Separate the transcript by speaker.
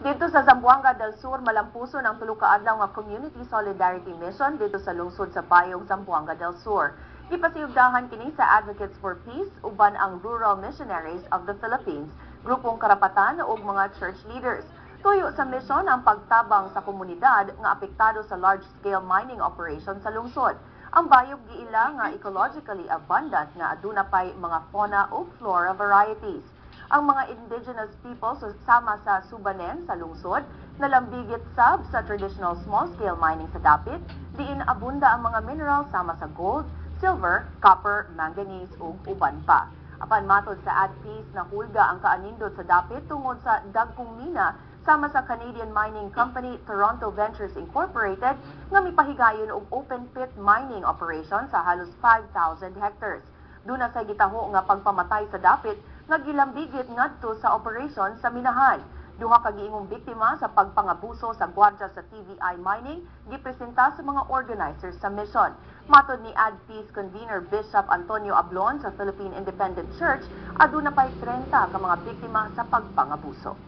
Speaker 1: Didto sa Zamboanga del Sur, malampuson ang tulo ka adlaw nga Community Solidarity Mission didto sa lungsod sa Bayog, Zamboanga del Sur. Gipasiyugdahan kini sa Advocates for Peace uban ang Rural Missionaries of the Philippines, grupong karapatan ug mga church leaders. Tuyo sa mission ang pagtabang sa komunidad nga apektado sa large-scale mining operation sa lungsod. Ang bayog giila nga ecologically abundant nga aduna pay mga fauna ug flora varieties. Ang mga indigenous people sama sa Subanen sa lungsod nalambigit sab sa traditional small-scale mining sa dapit, diin abunda ang mga minerals sama sa gold, silver, copper, manganese ug uban pa. Apan matod sa AdPeace, nahulga ang kaanindot sa dapit tungod sa dagkong mina sama sa Canadian mining company Toronto Ventures Incorporated nga mipahigayon og open pit mining operation sa halos 5,000 hectares. Duna say gitaho nga pagpamatay sa dapit nga gilambigit ngadto sa operation sa minahan. Duha ka giingong biktima sa pagpangabuso sa gwardya sa TVI Mining gipresenta sa mga organizers sa mission. Matod ni AdPeace convener Bishop Antonio Ablon sa Philippine Independent Church, aduna pay 30 ka mga biktima sa pagpangabuso.